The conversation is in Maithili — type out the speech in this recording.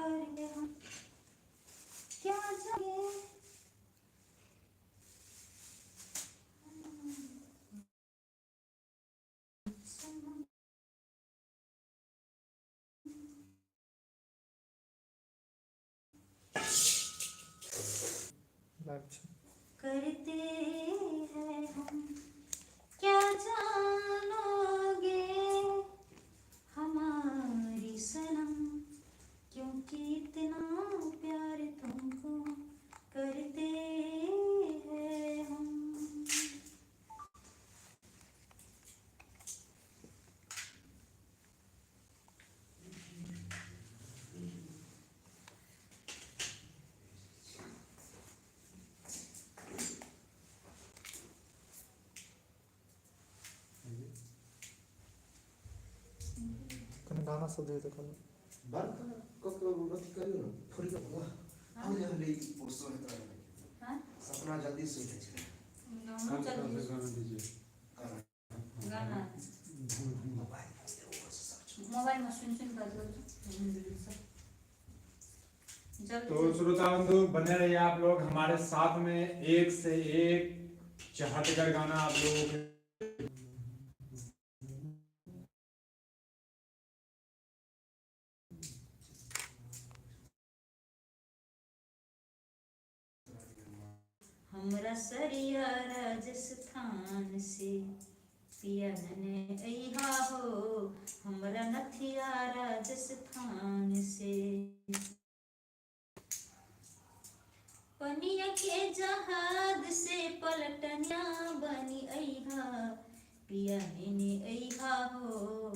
करके हम क्या जाने। लाइव छै। करते हैं हम क्या जानोगे हमारी सनम, क्योंकि इतना प्यार तुमको करते हैं हम। कनि गाना सब दियौ तऽ कहलहुँ। बड़का कऽ के अथी करियौ ने, फोड़ियौ ने। हौले हौले ई सोहैत रहबै। हाँ? सपना जल्दी सोहि जाइ छै। दोनों कौन जल्दी सा गाना दीजिए? गाना। गाना। मोबाइल पर सब छै। मोबाइल में सुन सुन कर जल्दी। तो श्रोता बंधु, बने रहिए आप लोग हमारे साथ में। एक से एक चहटगर गाना आप लोगों के हमरा सरिया राजस्थान से पिया नने अइहा हो, हमरा नथिया राजस्थान से। पनिया के जहाज से पलटनिया बनी अइहा, पिया नेने अइहा हो।